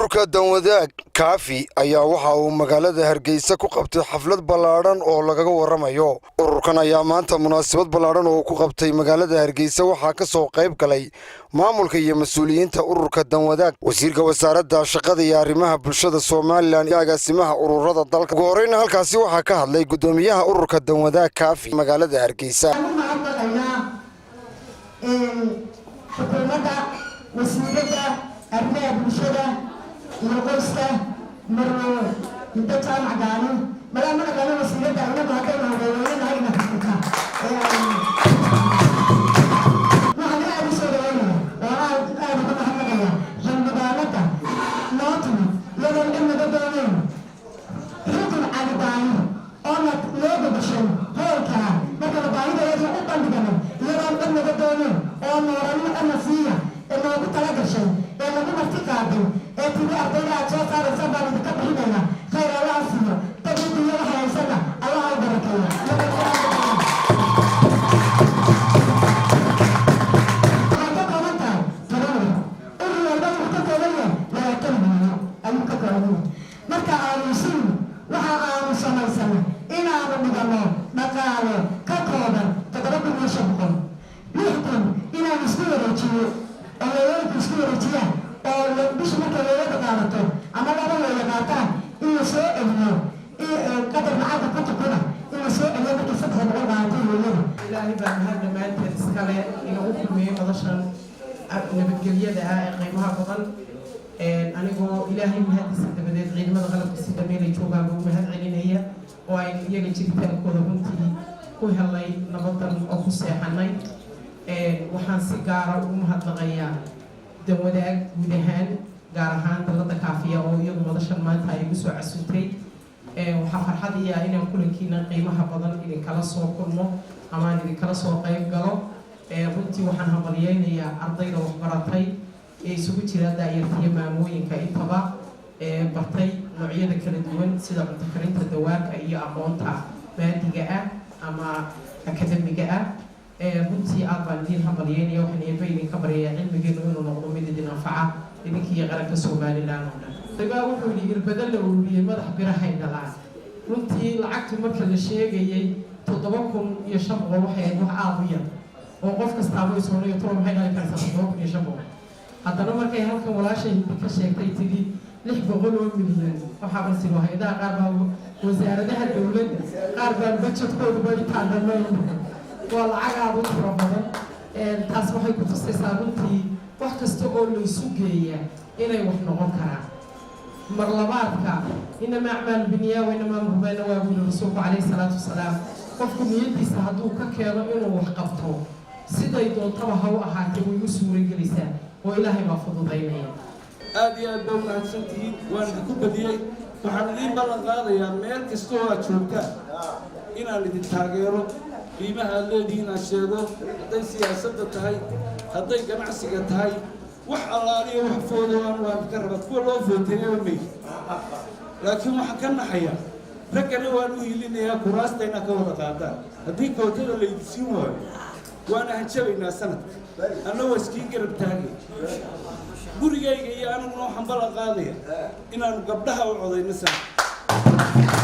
Ururka Danwadaag Kaafi ayaa waxa uu magaalada Hargeysa ku qabtay xaflad ballaadhan oo lagaga warramayo. Ururkan ayaa maanta munaasabad ballaadhan oo ku qabtay magaalada Hargeysa. Waxaa ka soo qayb galay maamulka iyo mas-uuliyiinta ururka Danwadaag, wasiirka wasaaradda shaqada iyo arrimaha bulshada Somaliland iyo agaasimaha ururada dalka. Ugu horreyna halkaasi waxaa ka hadlay guddoomiyaha ururka Danwadaag Kaafi magaalada Hargeysa. Xukuumadda, wasiiradda arrimaha bulshada iyo qoyska, Marwo Hiddo Jaamac Gaani. Malaa ma naqaano wasiiradda inagu haddaynu hogaaminanahay ina xukunta. Waxaan aad u soo dhaweynaya oo aad aad uga mahadnaqaya xildhibaanada noo timid iyadoon cid naga doonayn, Xudun Cali Daahir, oona loo gobashay hoolkaa markana baahideedii u bandhiganay, iyadoon cid naga doonayn oo nooranin codna siiya ee noogu tala gashay ee nagu marti qaaday ee tiri, "Ardayda aad soo saaraysaan baan idinka bixinaya." Khayr Allaha siiyo, dabiibiyo waxa haysana Allaha u barakeeyo. Waxay ka kooban tahay 10 urur. Urur walba wuxuu ka kooban yahay 20 milyan ayuu ka kooban yahay. Marka aanu siin waxa aanu samaysanay inaanu dhigano dhaqaale ka kooban 7500, 6000 inaanu isku wareejiyo oo hooyooyinku isku wareejiyaan, oo bisha markay hooyada qaadato ama laba hooyo qaataan in la soo celiyo qadar lacagta 50 kuna in la soo celiyo markay 300 qaadato hooyada. Ilaahay baa mahad dhammaanteed iskale inagu kulmiyey madashan nabadgelyada ah ee qiimaha badan. Anigoo Ilaahay mahadiisa dabadeed ciidamada qalabka sida meelay joogaan buu mahad celinaya, oo aynu iyaga jiritaankooda runtii ku helay nabadan oo ku seexanay. Waxaan si gaara ugu mahadnaqayaa Danwadaag guud ahaan, gaar ahaan dalada Kaafiya oo iyadu madashan maanta ay igu soo casuntay. Waxaa farxad iya inaan kulankiina qiimaha badan idinkala soo kulmo ama aan idinkala soo qayb galo. Runtii waxaan hambalyeynayaa ardayda waxbaratay ee isugu jira daayartiyo maamooyinka intaba ee bartay noocyada kala duwan, sida cunto karinta, dawaarka iyo aqoonta maadiga ah ama akademiga ah. Runtii aad baan idiin hambalyeynaya. Waxaan Eebba idinka baryayaa cilmigeenu inuu noqdo mid idin anfaca idinkiiyo qaranka Somaliland oo dhan. Dagaa wuxuu yidhi, irbada la ururiyey madax birahay dhalaan. Runtii lacagtu marka la sheegayay 7500 waxay ahayd wax aada u yar oo qof kastaaba isoonayo, turo maxay dhali karaysaa 7500? Haddana markay halkan walaashay Hindi ka sheegtay, tidhi 600 oo milyan, waxaa balsilo hay-adaha qaar baa, wasaaradaha dowladda qaar baan budgetkooduba intaan dhammayn. Waa lacag aada u tiro badan. Taas waxay ku tusaysaa runtii wax kasta oo laysu geeya inay wax noqon karaan. Mar labaadka, إنما الأعمال بالنيات وإنما ما نوى, buu rasuulku calayhi salaatu wasalaam. Qofku niyadiisa hadduu ka keeno inuu wax qabto, siday doontaba ha u ahaatee, way u suuragelaysaa oo Ilaahay baa fududaynaya. Aad iyo aad baa umahadsan tihiin. Waan idinku badiyey. Waxaan idiin ballan qaadayaa meel kasta oo aad joogtaan inaan idin taageero, qiimaha aad leedihiin aan sheego, hadday siyaasadda tahay, hadday ganacsiga tahay, wax allaaliyo wax foodo aan waan ka rabaa. Kuwa loo footeeyaba may, laakiin waxaan ka naxayaa raggana waan u hilinayaa kuraasta inaad ka wada qaadaan. Haddii kootada laydin siin waayo, waana hanjabaynaa sanadka. Anna waa iskiin garab taagay gurigayga iyo aniguna waxaan ballan qaadaya inaanu gabdhaha u codayno sanadka.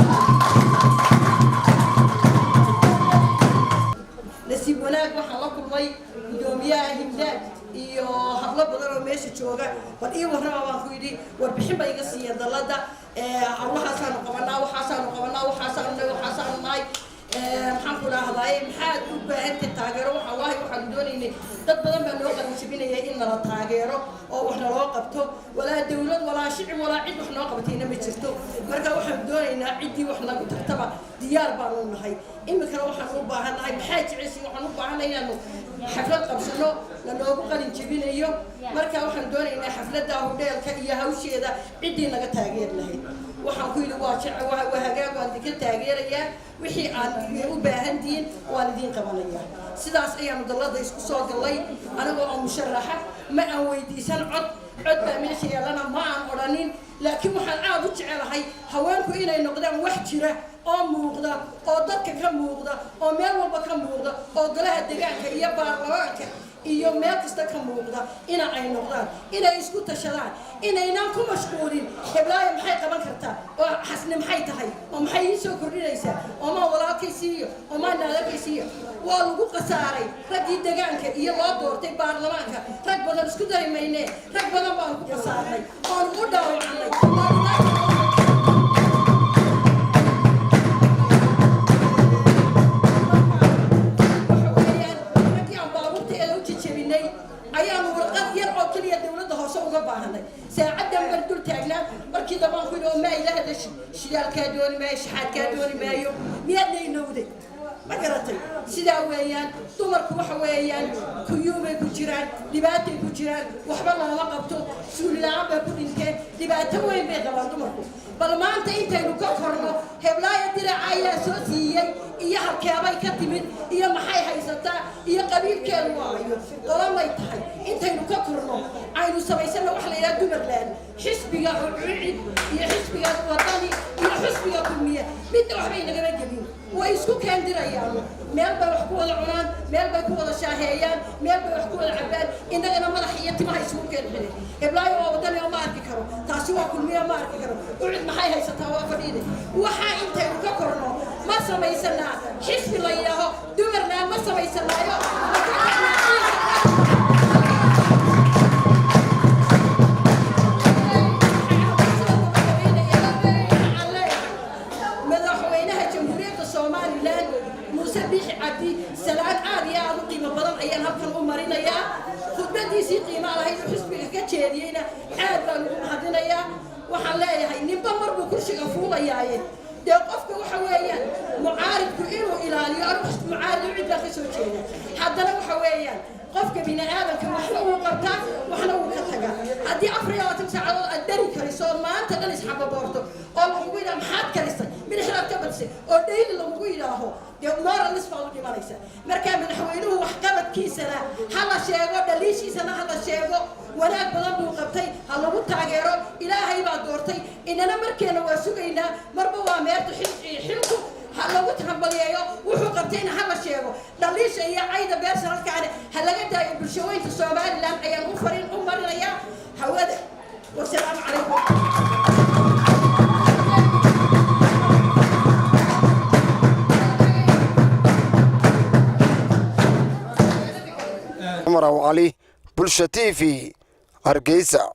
Nasiib wanaag waxaan la kulmay guddoomiyaha Hinda iyo hablo badan oo meesha jooga. "Bal ii warrama," baan ku yidhi. Warbixin bay iga siiyeen dalladda. Hawlahaasaanu qabanaa, waxaasaanu qabanaa, waxaasaanu nahay, waxaasaanu nahay. Maxaan ku dhahdaay, maxaad u baahantay taageero? Waxa waahi waxaanu doonaynay, dad badan baa noo qalin jabinaya, in nala taageero oo wax naloo qabto. Walaa dawlad, walaa shicib, walaa cid wax noo qabatayna ma jirto. Marka waxaanu doonaynaa ciddii wax nagu tartaba diyaar baanu nahay. Iminkana waxaan u baahannahay, maxaa jeceshin, waxaan u baahannahay inaanu xaflad qabsano lanoogu qalin jebinayo. Marka waxaan doonaynaa xafladda hudheelka iyo hawsheeda ciddii naga taageeri lahayd. Waxaan ku yidhi, waa jece, waa hagaag, waan idinka taageerayaa. Wixii aad u baahan tihiin waan idiin qabanayaa. Sidaas ayaanu dallada isku soo gallay. Anigoo oo musharaxa ma aan weydiisan cod. Cod baa meesha yeelana ma aan odhanin, laakiin waxaan aada u jecelahay. Jecelahay haweenku inay noqdaan wax jira oo muuqda, oo dadka ka muuqda, oo meel walba ka muuqda, oo golaha deegaanka iyo baarlamaanka iyo meel kasta ka muuqda ina ay noqdaan, inay isku tashadaan, inaynaan ku mashquulin heblaayo maxay qaban kartaa, oo xasni maxay tahay, oo maxay ii soo kordhinaysaa, oo maa walaalkay siiyo, oo maa naadarkay siiyo. Waa lagu khasaaray raggii deegaanka iyo loo doortay baarlamaanka. Rag badan isku dari maynee, rag badan baan ku khasaarnay oon u dhaawacnay oo dhibaata. Waxa weeyaan raggii aan baabuurteeda u jejebinay ayaanu warqad yar oo keliya dowladda hoose uga baahanay. Saacaddan baan dul taagnaa. Markii dambaan ku yidhi, oo maa ila hadashi, shidaalkaa dooni maayo, shaxaadkaa dooni maayo, miyaadna inowday? Ma garatay? Sidaa weeyaan dumarku. Waxa weeyaan kuyuubay ku jiraan, dhibaatay ku jiraan, waxba looma qabto, suuli la-aan bay ku dhinteen, dhibaato weyn bay qabaan dumarku. Bal maanta intaynu ka korno heblaayo diraca ayaa soo siiyey, iyo halkeebay ka timid, iyo maxay haysataa, iyo qabiilkeedu waayo, qolamay tahay, intaynu ka korno aynu samaysano waxa la yidhaha Dumarland. Xisbiga UCID iyo xisbiga Wadani iyo xisbiga Kulmiye midna waxbay nagama gelin, way isku keendirayaan. Meel bay wax ku wada cunaan, meel bay ku wada shaaheeyaan, meel bay wax ku wada cabaan. Innagana madaxa iyo timaha isugu keen xidhay. Heblaayo waa Wadani oo ma arki karo, taasi waa Kulmiye, ma arki karo. UCID maxay haysataa? Waa fadhiide. Waxaa intaynu ka korno ma samaysanaa xisbi la yidhaaho Dumarland? Ma samaysanaayo? Ma ka kornaa? Madaxweynaha Jamhuuriyadda Somaliland Muuse Biixi Cabdi, salaan aad iyo aad u qiimo badan ayaan halkan u marinayaa. Khudbadiisii qiimaa lahayd uu xisbiga ka jeediyeyna aad baan ugu mahadinayaa. Waxaan leeyahay, ninba mar buu kursiga fuulayaaye, dee qofka waxa weeyaan mucaaridku inuu ilaaliyo. Anigu xisbi mucaarid UCID baan ka soo jeeda. Haddana waxa weeyaan qofka bini aadamka waxna wuu qabtaa, waxna wuu ka tagaa. Haddii 24 saacadood aad dari kariso oo maanta dhan isxababoorto, oo lagugu yidhaha maxaad karisay, midixdaad ka badisay, oo daily lagugu yidhaaho, dee moralis baad u dhimanaysa. Marka madaxweynuhu waxqabadkiisana ha la sheego, dhaliishiisana ha la sheego. Wanaag badan buu qabtay, ha lagu taageero. Ilaahay baa doortay, inana markeena waa sugaynaa. Marba waa meerta xilku. Ha lagu hambaliyeeyo wuxuu qabtayna, ha la sheego. Dhaliisha iyo cayda beersanadkaane ha laga daayo. Bulshaweynta Somaliland ayaan u fariin u marinayaa hawada. Wasalaamu calaykum. Cumar Aw Cali, Bulsha TV, Hargeysa.